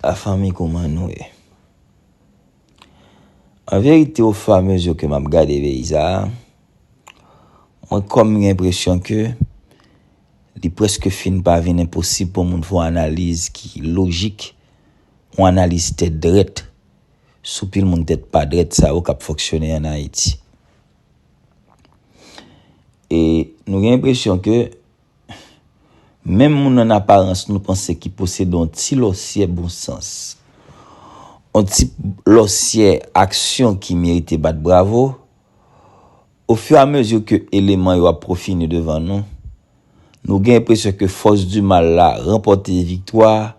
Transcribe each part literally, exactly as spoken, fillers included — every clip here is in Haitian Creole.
Lafanmi, kòman nou ye? An verite, ofiramezi ke m ap gade peyi sa a, mwen kòm gen enpresyon ke li prèske fin pa vin enposib pou moun fè yon analiz ki lojik, yon analiz tèt drèt sou pil moun tèt pa drèt sa yo k ap fonksyone ann Ayiti. E nou gen enpresyon ke menm moun an aparans nou panse ki posede yon ti lòsyè bon sans, yon ti lòsyè aksyon ki merite bat bravo, ofiramezi ke eleman yo ap pwofine devan nou, nou gen enpresyon ke fòs di mal la ranpòte viktwa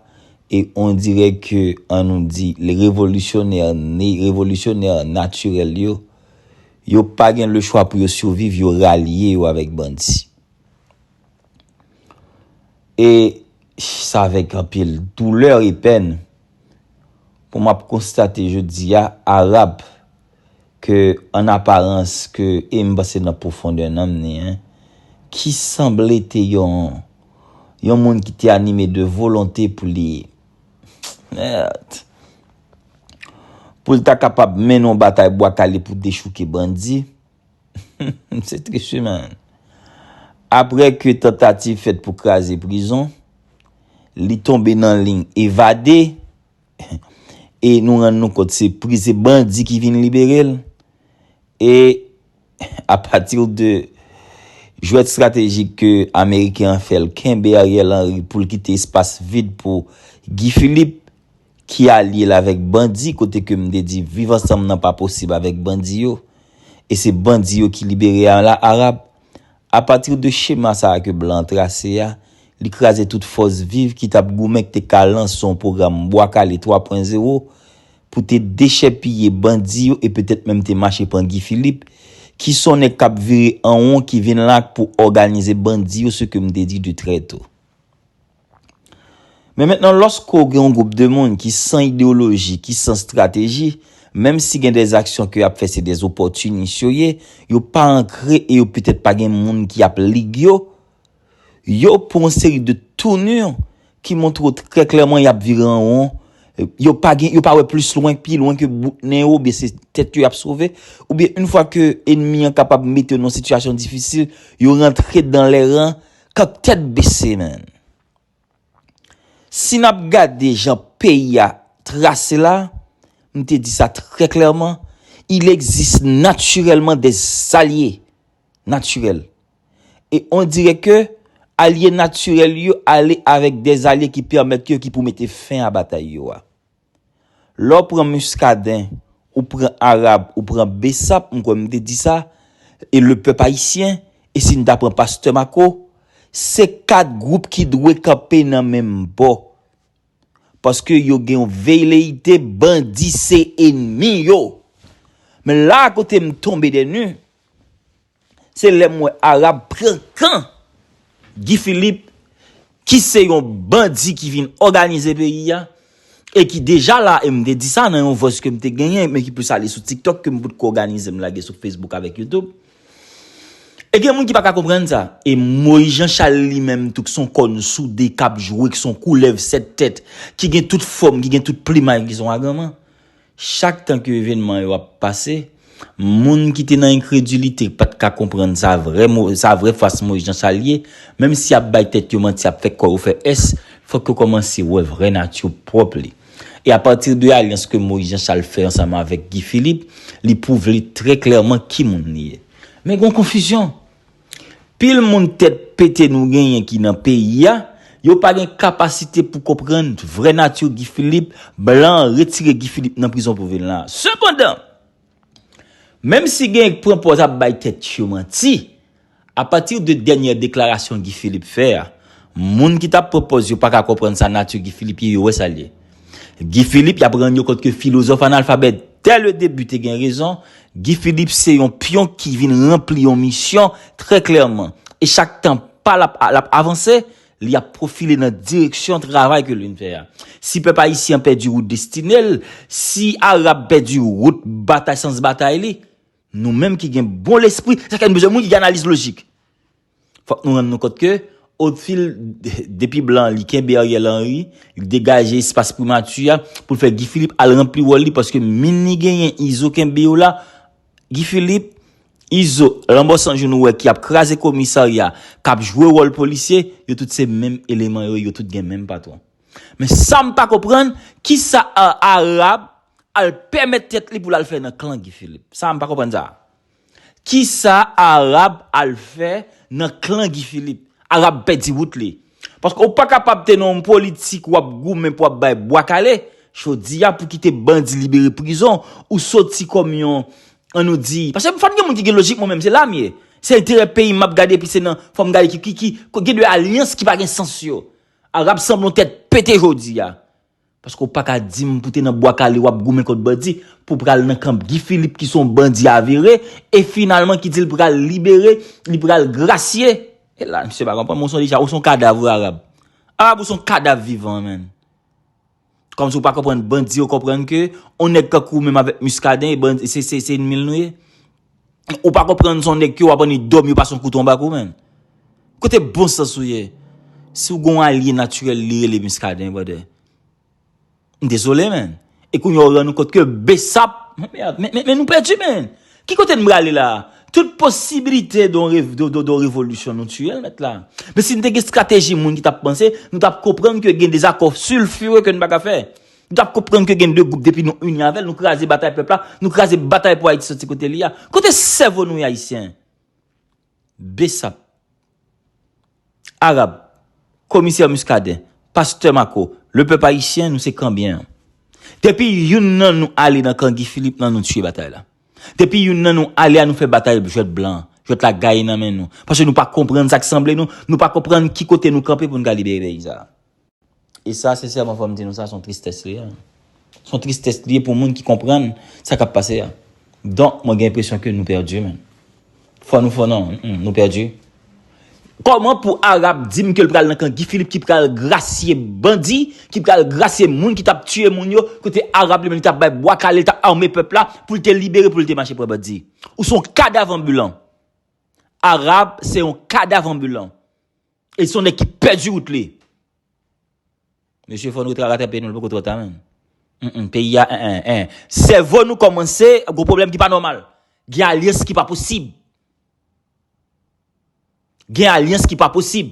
e on dirè ke, an nou di, le revolisyonè, ne, revolisyonè natirèl yo, yo pa gen lechwa pou yo siviv, yo ralye yo avèk bandi. E sa avèk anpil doulè e pèn pou m ap konstate jodi a, Arab ke an aparans ke, e m panse nan pwofondè nanm ni, en, ki sanble te yon, yon moun ki te anime de volonte pou li, mèd, pou l ta kapab mennen yon batay bwa kale pou dechouke bandi. Se tris, wi, man. Apre ke tantativ fèt pou kraze prizon, li tonbe nan liy evade, e nou rann nou kont se pri-, se bandi ki vin libere l. E apati de jwèt estratejik ke Ameriken an fè l, kenbe Ariel Henry pou l kite espas vid pou Guy Philippe, ki alye l avèk bandi, kote ke m te di viv ansanm nan pa posib avèk bandi yo, e se bandi yo ki libere a la Arab. Apati de chema sa a ke blan an trase a, li kraze tout fòs viv ki t ap goumen, ki te ka lanse yon pwogram bwa kale twa pwen zewo pou te dechèpiye bandi yo e petèt menm te mache pran Guy Philippe, ki se yon nèg k ap vire an won, ki vin la pou òganize bandi yo, se ke m te di de trè to. Men mentnan, lòske w gen yon gwoup de moun ki san ideyoloji, ki san estrateji, menm si gen dèzaksyon ke y ap fè, se dèzopòtinis yo ye, yo pa ankre e yo petèt pa gen moun ki ap lig yo, yo pran yon seri de tournure ki montre w trè klèman y ap vire an won. Yo pa gen, yo pa wè plis lwen, pi lwen ke bout nen yo, oubyen se tèt yo y ap sove, oubyen yon fwa ke enmi an kapab mete yo nan yon sitiyasyon difisil, yo rantre dan lè ran, k ap tèt bese, man. Si n ap gade jan peyi a trase la, m te di sa trè klèman, il existe naturellement des alliés naturels. E on dirait que alye natirèl yo ale avèk dèzalye ki pèmèt yo, ki pou mete fen a batay yo a. Lè w pran Muscadin, ou pran Arab, ou pran Bessap, m kwè m te di sa, e le pèp ayisyen, e si n ta pran Pastè Marco, se kat gwoup ki dwe kanpe nan menm bò. Paske yo gen yon veleyite, bandi se enmi yo. Men la kote m tonbe dènye, se lè m wè Arab pran kan Guy Philippe, ki se yon bandi ki vin òganize peyi a, e ki deja la, e m te di sa nan yon voice ke m te genyen, men ki plis ale sou TikTok, ke m potko òganize, m lage sou Facebook avèk YouTube. E gen moun ki pa ka konprann sa. E Moïse Jean Charles li menm tou, k se yon kòn soude, k ap jwe, k se yon koulèv sèt tèt, ki gen tout fòm, ki gen tout plimay, ki se yon agranman. Chak tan ke evènman yo ap pase, moun ki te nan enkredilite, k pa t ka konprann sa vrè mo-, sa vrè fas Moïse Jean Charles ye, menm si y ap bay tèt yo manti, y ap fè kò yo fè S, fòk yo kòmanse wè vrè nati pwòp li. E apati de alyans ke Moïse Jean Charles fè ansanm avèk Guy Philippe, li pwouve li trè klèman ki moun li ye. Men gen yon konfizyon. Pil moun tèt pete nou genyen ki nan peyi a, yo pa gen kapasite pou konprann vrè nati Guy Philippe, blan an retire Guy Philippe nan prizon pou vin la. Sepandan, menm si gen k pran pòz ap bay tèt yo manti, apati de dènyè deklarasyon Guy Philippe fè a, moun ki t ap pran pòz yo pa ka konprann sa nati Guy Philippe ye, yo wè sa l ye. Guy Philippe, y ap rann yo kont ke filozòf analfabèt, dès le début, te gen rezon. Guy Philippe se yon pyon ki vin ranpli yon misyon trè klèman. E chak tan pa l ap, l ap avanse, li ap pwofile nan direksyon travay ke l vin fè a. Si pèp ayisyen an pèdi wout destine l, si Arab pèdi wout batay, sans batay li, nou menm ki gen bon lespri, sa fè nou bezwen moun ki gen analiz lojik. Fòk nou rann nou kont ke Otfil, depi blan, li kenbe Ariel Henry, li degaje espas primati a pou l fè Guy Philippe al ranpli wòl li, paske min li genyen, Izo kenbe yo la. Guy Philippe, Izo, Lanmò San Jou nou wè ki ap kraze komisarya, k ap jwe wòl polisye, yo tout se menm eleman yo, yo tout gen menm patwon. Men sa m pa konprann, kisa a- Arab al pèmèt tèt li pou l al fè nan klan Guy Philippe? Sa m pa konprann sa. Kisa Arab al fè nan klan Guy Philippe? Arab pèdi wout li. Paske ou pa kapab te nan yon politik w ap goumen pou w ap bay bwa kale, jodi a pou kite bandi libere prizon, ou soti kòm yon, ann nou di, paske fò n gen moun ki gen lojik, mwen menm se la m ye. Se enterè peyi m m ap gade, epi se nan, fò m gade ki, ki, ki, gen de alyans ki pa gen sans yo. Arab sanble yon tèt pete jodi a. Paske w pa ka di m pou te nan bwa kale w ap goumen kont bandi, pou pral nan kanp Guy Philippe ki se yon bandi avere, e finalman ki di l pral libere, li pral grasye. E la, misye pa konprann, ou se yon deja, ou se yon kadav, wi, Arab. Arab, ou se yon kadav vivan, menn. Kòmsi w pa konprann, bandi yo konprann ke yon nèg tankou w menm avèk Muscadin, e bandi, se, se, se ènmi l nou ye. Ou pa konprann se yon nèg ke w ap annik dòmi, yo pase yon kouto anba kou, menn. Kote bon sans ou ye? Si w gen yon alye natirèl, li rele Muscadin, brother. M dezole, menn. E kounye a w rann ou kont ke Bsap, men, men, men, men nou pèdi, menn. Ki kote n prale la? Tout posibilite de yon rev- de, de, de yon revolisyon, nou tiye l nèt la. Men si n te gen estrateji moun ki t ap panse, nou t ap konprann ke gen dezakò silfire ke n pa ka fè. Nou t ap konprann ke gen de gwoup, depi nou ini avè l, nou kraze batay pèp la, nou kraze batay pou Ayiti soti kote li a. Kote sèvo nou ye, Ayisyen? Bsap, Arab, Komisè Muscadin, Pastè Marco, lepèp ayisyen, nou se kanbyen an. Depi youn nan nou ale nan kan Guy Philippe nan, nou tiye batay la. Depi youn nan nou ale a, nou fè batay jwèt blan, jwèt la gaye nan men nou. Paske nou pa konprann sa k sanble nou, nou pa konprann ki kote nou kanpe pou n ka libere peyi sa a. E sa, sensèman, fò m di nou sa, se yon tristès li ye. Se yon tristès li ye pou moun ki konprann sa k ap pase a. Donk, mwen gen enpresyon ke nou pèdi, menn. Fò nou fò non, mm, nou pèdi. Kòman pou Arab di m ke l pral nan kan Guy Philippe ki pral grasye bandi, ki pral grasye moun ki t ap tiye moun yo, kote Arab li menm li t ap bay bwa kale, li t ap ame pèp la, pou l te libere, pou l te mache pran bandi? Ou se yon kadav anbilan. Arab se yon kadav anbilan. E se yon nèg ki pèdi wout li. Mesye, fò nou retrape nou, l poko twò ta, menn. Mm, mm, peyi a, en, en, en. Sèvo nou kòmanse gon pwoblèm ki pa nòmal. Gen alyans ki pa posib. Gen alyans ki pa posib.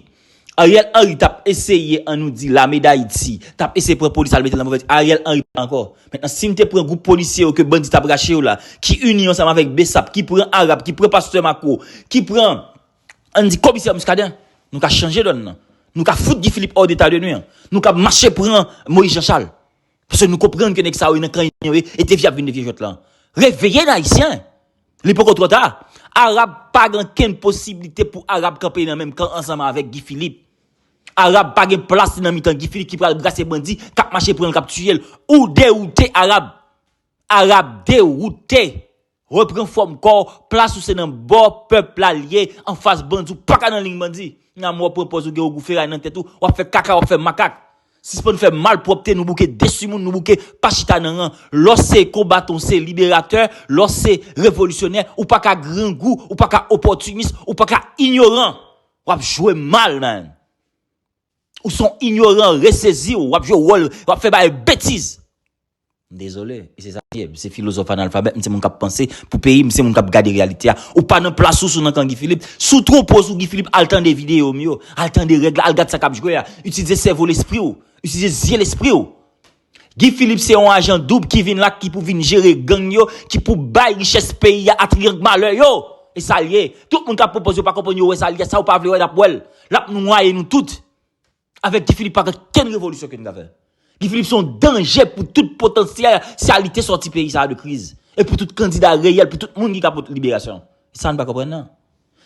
Ariel Henry t ap eseye, ann nou di, lame Dayiti, t ap eseye pran polis al mete l nan movèz. Ariel Henry pa la ankò. Mentnan, si n te pran gwoup polisye yo ke bandi t ap rache yo la, ki ini ansanm avèk Bsap, ki pran Arab, ki pran Pastè Marco, ki pran, ann di, Komisè Muscadin, nou ka chanje dòn nan. Nou ka fout Guy Philippe hors d'état de nuire. Nou ka mache pran Moïse Jean Charles. Paske nou konprann ke nèg sa yo nan kanyen yo ye, e te vye ap vin de vye jwèt la. Reveye n Ayisyen! Li poko twò ta. Arab pa gen okenn posiblite pou Arab kanpe nan menm kan ansanm avèk Guy Philippe. Arab pa gen plas li nan mitan Guy Philippe ki pral grasye bandi, k ap mache pran l, k ap tiye l. Ou dewoute, Arab. Arab dewoute. Repran fòm kò w, plas ou se nan bò pèp la l ye, anfas bandi, ou pa ka nan liy bandi. Nan men w ap pran pòz ou gen ogou feray nan tèt ou, w ap fè kaka, w ap fè makak. Sispann fè malpwòpte, nou bouke desi moun, nou bouke pa chita nan ran. Lè w se konbatan, w se liberatè, lè w se revolisyonè, ou pa ka grangou, ou pa ka opòtinis, ou pa ka inyoran. W ap jwe mal, man. Ou se yon inyoran, resezi w, w ap jwe wòl, w ap fè bagay betiz. M dezole, e se sa m ye. M se filozòf analfabèt, m se moun k ap panse pou peyi, m se moun k ap gade reyalite a. Ou pa nan plas ou, si w nan kan Guy Philippe. Si w twonpe w sou Guy Philippe, al tande videyo m yo, al tande règ la, al gad sa k ap jwe a. Itilize sèvo lespri w, itilize zye lespri w. Guy Philippe se yon ajan doub ki vin la, ki pou vin jere gang yo, ki pou bay richès peyi a, a triyang malè yo. E sa l ye. Tout moun k ap pwopoze yo pa konprann, yo wè sa l ye, sa yo pa vle wè, n ap wè l. L ap nwaye nou tout. Avèk Guy Philippe, pa gen kenn revolisyon ke n ka fè. Guy Philippe se yon danje pou tout potansyalite sòti peyi sa a de kriz. E pou tout kandida reyèl, pou tout moun ki ka pote liberasyon. E sa n pa konprann nan.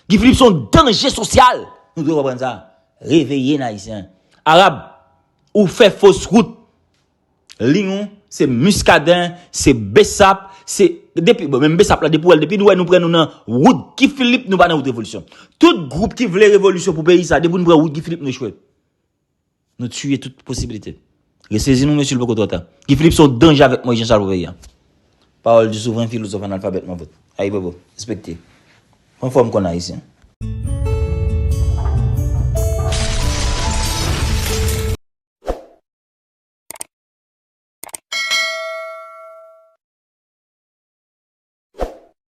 Guy Philippe se yon danje sosyal. Nou dwe konprann sa. Reveye n Ayisyen. Arab, ou fè fos wout. Liy ou, se Muscadin, se Bsap, se, depi, bon, menm Bsap la, depi w wè l, depi nou wè nou pran nou nan wout Guy Philippe, nou pa nan wout revolisyon. Tout gwoup ki vle revolisyon pou peyi sa, depi nou pran wout Guy Philippe, nou echwe. Nou tiye tout posibilite. Resezi nou, mesye, l poko twò ta. Guy Philippe se yon danje avèk Moïse Jean Charles pou peyi a. Parole du souverain philosophe analfabèt mwen vote. Ayibobo, respekte. Pran fòm konn Ayisyen.